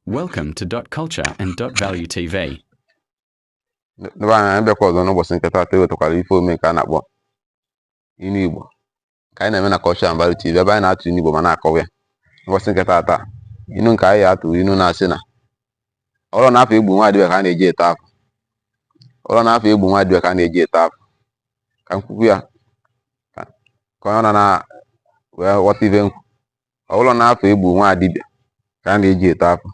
Welcome to Dot Culture and Dot Value TV. Ndị be anyị, anyị bịakwa ọzọ n'ụbọchị nke taata ewetakwara ife ome nke a na-akpọ inu Igbo ka anyị na-eme na Culture and Value TV, ebe anyị na-atụ inu Igbo ma na-akọwa ya. N'ụbọchị nke taata, inu nke anyị atụ inu na-asị na ọrụ na afọ egbu nwa dibịa ka a na-eji ete afọ, ọrụ na afọ egbu nwa dibịa ka a na-eji ete afọ. Ka m kwukwu ya ka onye ọ na wee ghọta ife nkwu. Ọ bụrụ na afọ egbu nwa dibịa ka a na-eji ete afọ.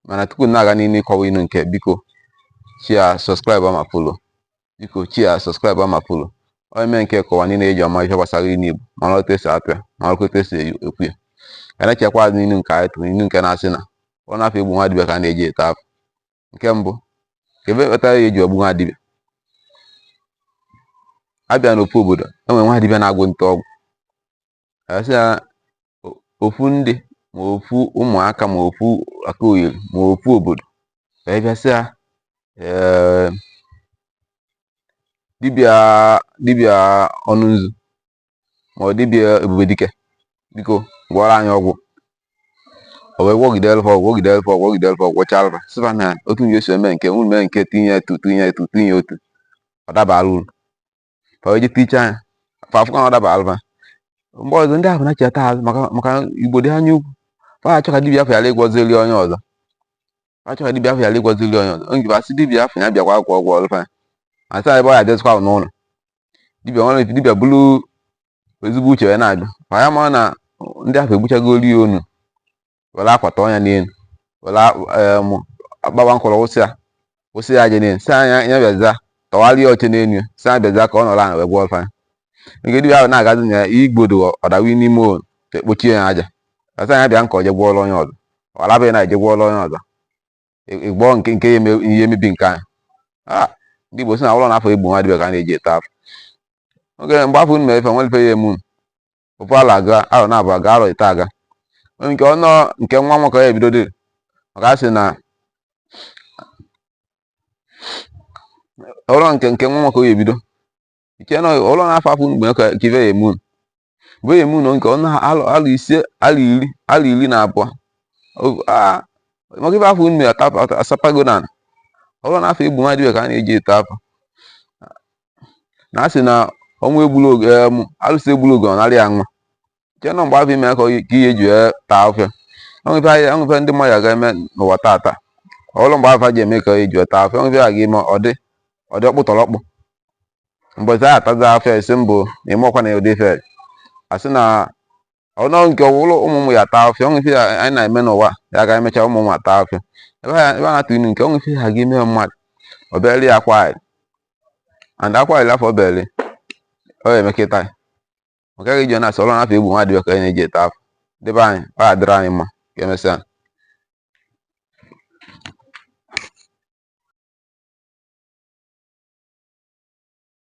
Mana tupu m na-aga n'ihu ịkọwa inu nke, biko share, subscribe ma follow. Biko share, subscribe ma follow. Onye mee nke kọwa niile eji ọma ife gbasara inu Igbo, mara otu esi atụ ya, mara otu esi ekwu ya. Ka na-echekwa azụ n'inu nke anyị tụrụ, inu nke na-asị na ọ na-afọ egbu nwa dibịa ka a na-eji ete afọ. Nke mbụ, ka ebe kpatara ya eji egbu nwa dibịa. Abịa n'ofu obodo, enwere nwa dibịa na-agwụ nte ọgwụ. Asị ya ofu ndị ma ofu ụmụaka ma ofu aka oyiri ma ofu obodo wee bịa sị ya, ee, dibịa dibịa ọnụ nzu ma ọ dibịa ebube dike, biko gwọrọ anyị ọgwụ. O wee gwọgidere fa ọgwụ, gwọgidere fa ọgwụ, gwọgidere fa ọgwụ, gwọchara fa, sị fa na otu nje esi eme nke unu mee nke tinye etu, tinye etu, tinye otu, ọ dabara uru. Fa wee je tichaa ya, fa afụkwa na ọ dabara fa. Mgbe ọzọ ndị ahụ na-echeta azụ maka Igbo dị anya ukwu, fa achọ ka dibịa afọ ghara ịgwọziri onye ọzọ, fa achọ ka dibịa afọ ghara ịgwọziri onye ọzọ. Onye asị dibịa afọ ya bịakwa gwọ ọgwụ ọrụ fa, asị ebe ọ ya abịazikwa n'ụlọ dibịa nwere dibịa bụrụ ezigbo uche wee na-abịa. Ma ya mara na ndị ahụ egbuchagori ya onu, were akwa tọọ ya n'elu, were akpawa nkụrụ wụsị ya, wụsị ya aja n'elu, sị anya ya bịaza tọgharịa ya oche n'elu ya, sị ya bịaza ka ọ nọrọ ala wee gwọọ fa. Nke dibịa ahụ na-agazi na igbodo ọdawi n'ime onu, ekpochie ya aja, asị ya bịa nke oje gwọọrọ onye ọzọ, ọ rabịa na eje gwọọrọ onye ọzọ, ịgbọ nke ya ihe emebi nke anyị. A ndị Igbo sị na ụlọ na-afọ egbu nwa dibịa ka a na-eji ete afọ. Oge mgbe afọ unu mere ife nwere ife ya eme unu, ofu ala aga, arọ na-abụ aga, arọ ite aga. Onye nke ọnụ nke nwa nwoke ya ebido dị maka a sị na ụlọ nke nwa nwoke ya ebido ike na ụlọ na-afọ afọ mgbe ka ife ya eme unu, mgbe ya eme unu nke ọnụ alụ alụ 5, alụ 10, alụ 12, maka ife afọ unu asapago na ụlọ na-afọ egbu nwa dibịa ka a na-eji ete afọ. Na a sị na ọnwa egburu oge, alụsị egburu oge ọ narị ya nwa chee nọ mgbe afọ ime ka ihe eji wee taa afịa. Onwe ife ndị mmadụ aga eme n'ụwa taata, ọlụ mgbe afọ ji eme ka eji wee taa afịa. Onwe ife aga eme, ọ dị ọkpụtọrọkpụ mgbe a atazi afịa esi mbụ na ime ọkwa na ụdị ife a sị na ọnụ nke ọwụlụ ụmụ ụmụ ya taa afịa. Onwe ife anyị na-eme n'ụwa ya ga emecha ụmụ ụmụ ata afịa. Ebe a na-atụ inu nke onwe ife ha ga eme mmadụ, ọ bịara ya akwa anyị and akwa anyị afọ bịara ọ ya emekịta ya maka ga eji na-asị ọrụ na-afọ egbu nwa dibịa ka anyị na-eji ete afọ. Debe anyị, ọ ya dịrị anyị mma. Ka emesịa.